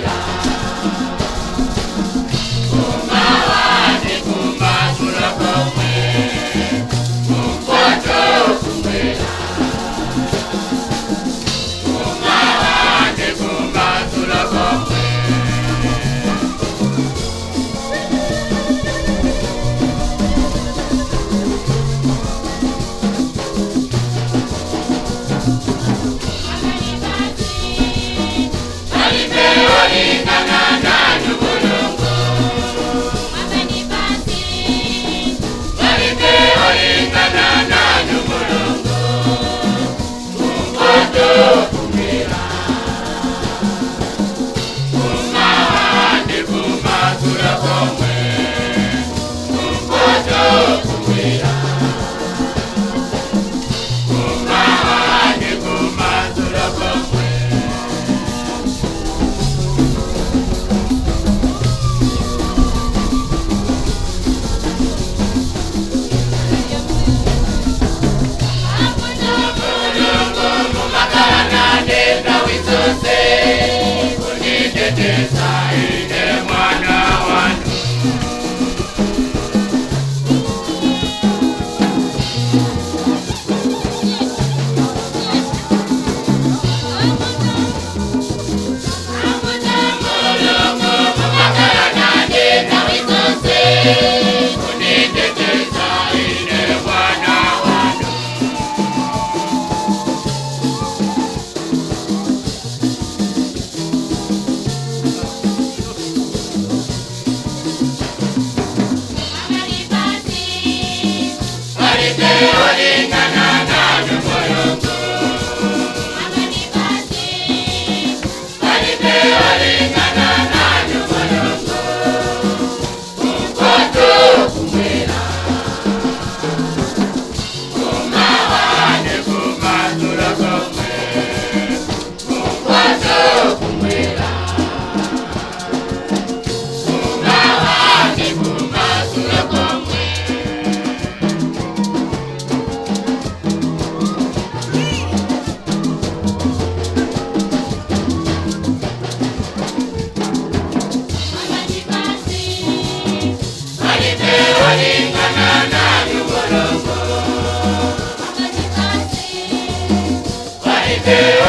kumwera, kumawa ndi kumadzulo komwe, kumpoto kumwera, kumawa ndi kumadzulo komwe. Palibe olingana nanu Mulungu, palibe olingana nanu Mulungu, kumpoto kumwera, kumawa ndi kumadzulo komwe, kumpoto kumwera, kumawa ndi kumadzulo komwe. Mulungu mumakhala nane nthawi zonse, kunditeteza ine mwana wanu. Mulungu mumakhala nane nthawi zonse, kunditeteza ine mwana wanu. Palibe olingana nanu Mulungu, palibe olingana nanu Mulungu, kumpoto kumwera, kumawa ndi kumadzulo komwe, kumpoto kumwera, kumawa ndi kumadzulo komwe. Palibe olingana nanu Mulungu, palibe.